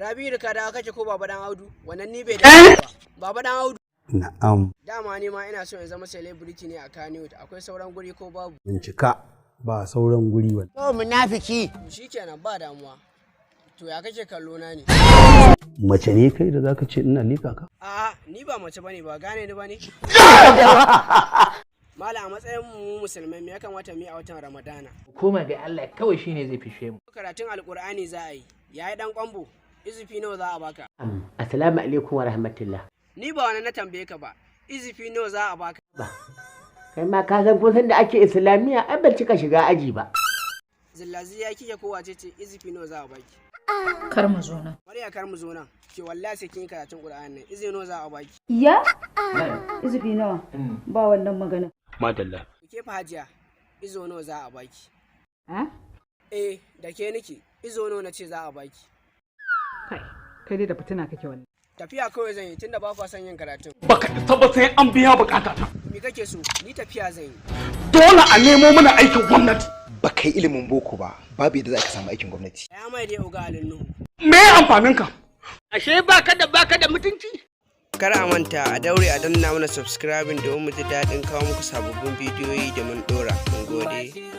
Rabi'u, ka dawo kake ko Baba Dan Audu? Wannan ni bai da ba. Baba Dan Audu. Na'am. Dama ni ma ina so in zama celebrity ne a Kannywood. Akwai sauran guri ko babu? Bincika, ba sauran guri wa. To, munafiki. To shikenan, ba damuwa. To, ya kake kallo na ne? Mace ne kai da zaka ce ina lika ka? A'a, ni ba mace bane, ba gane ni bane. Malam, a matsayin mu musulmai, me ya kamata mu yi a watan Ramadana? Koma ga Allah kawai, shine zai fishe mu. Karatun Alkur'ani za a yi. Yayi dan kwambo. Izifi nawa za a baka? Assalamu alaikum wa rahmatullah. Ni ba wani na tambaye ka ba. Izifi nawa za a baka? Kai ma ka san ko san da ake Islamiyya ai ban cika shiga aji ba. Zillazi ya kike ko wace ce? Izifi nawa za a baki? Kar mu zo nan. Mariya, kar mu zo nan. Ke, wallahi sai kin yi karatun Qur'ani nan. Izifi nawa za a baki? Ya? Izifi nawa? Ba wannan magana. Madalla. Ke fa Hajiya, izo nawa za a baki? Ha? Eh, da ke nake. Izo nawa na ce za a baki? Kai, kai dai da fitina kake wannan. Tafiya kawai zan yi tunda ba kwa son yin karatun. Baka isa ba, sai an biya bukata ta. Me kake so? Ni tafiya zan yi. Dole a nemo mana aikin gwamnati. Ba kai ilimin boko ba, babu yadda za ka samu aikin gwamnati. Ya mai dai uga Alin Nuhu. Me amfanin ka? Ashe baka da mutunci? Kar a manta a daure a danna mana subscribing domin mu ji daɗin kawo muku sababbin bidiyoyi da mun ɗora. Mun gode.